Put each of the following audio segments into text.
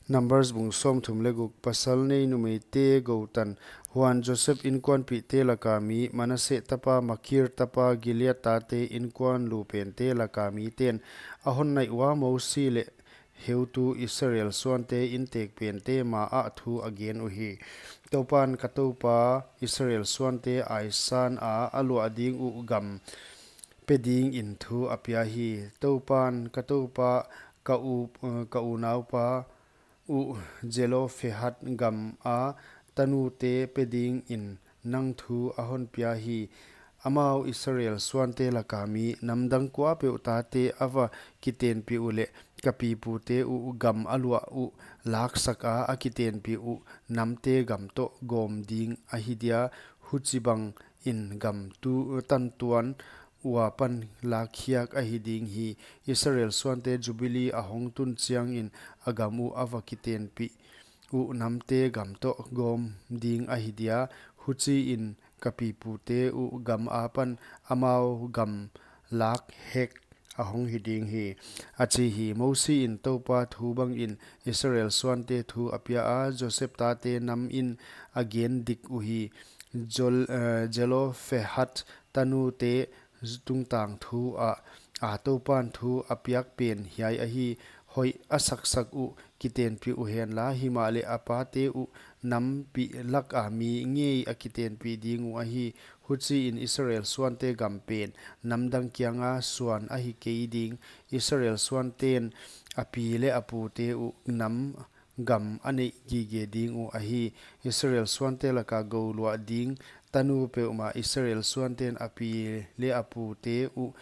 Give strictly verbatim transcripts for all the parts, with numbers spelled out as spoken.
Numbers bung sawmthum leh guk. Pasal nei numeite gou tan. Huan Joseph inkuanpihte laka mi, Manasseh tapa, Makir tapa, Gilead tate inkuan lupente laka miten a hon naih ua, Mosi leh heutu Israel suante intekpente maah thu a gen uhi. Toupan ka toupa Israel suante aisana a luah ding uh gam pe dingin thu a pia hi. Toupan ka toupa, ka u, ka unaupa uh Zelophehad gama tanute pe dingin nang thu a hon pia hi. Amau Israel suante laka mi, namdang kuapeuh tate a va kitenpih uh leh ka pipute uh gam a luah uh laksaka a kitenpih uh namte gam toh gawm ding ahi dia, huchibangin gam tu tantuan ua pan lakkhiak ahi ding hi. Israel suante Jubili a hong tun chiangin a gam uh a va kitenpih uh namte gam toh gawm ding ahi dia, huchiin ka pipute uh gam apan amau gam lak hek a hong hi ding hi, a chi hi. Mosi in Toupa thu bangin Israel suante thu a pia a, Joseph tate namin a gen dik uhi. Zol, eh, Zelophehad tanute tungtang thu ah, a Toupan thu a piak pen hiai ahi. Hoih a saksak uh kitenpih uhenla, himahleh a pate uh nampih laka mi ngei a kitenpih ding uh ahi. Huchiin Israel suante gam pen namdang kianga suan ahi kei ding. Israel suanten a pi leh a pute uh nam gam a neih gige ding uh ahi. Israel suante laka gou luah ding tanu peuhmah Israel suanten a pi leh a pute uh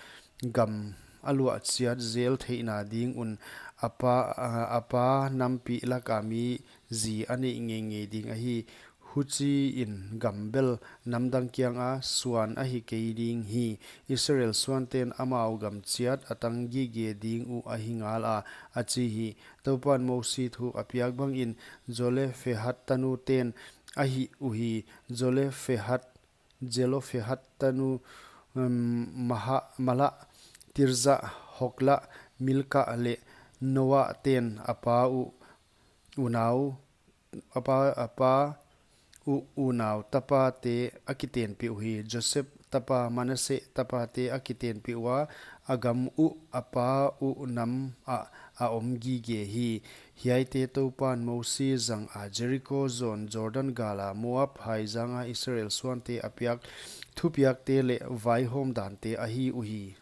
gam a luah chiat zel theihna ding un a pa, a, a pa nampih laka mi zi a neih ngeingei ding ahi. Huchiin gam bel namdang kianga suan ahi kei ding hi. Israel suanten amau gam chiat a tang gige ding uh ahi ngala, a chi hi. Toupan Mosi thu a piak bangin Zelophehad tanuten a hih uhi. Zelophehad, Zelophehad tanu, um, Maha, Mahlah, Tirza, Hoglah, Milka leh Noa ten a pa uh unau, a pa, a pa uh unau tapate a kitenpih uhi. Joseph tapa Manasseh tapate a kitenpih ua, a gam uh a pa uh namah a om gige hi. Hiaite Toupan Mosi zanga Jeriko zawn Jordan gala Moab haizanga Israel suante a piak thupiakte leh vaihawm dante ahi uhi.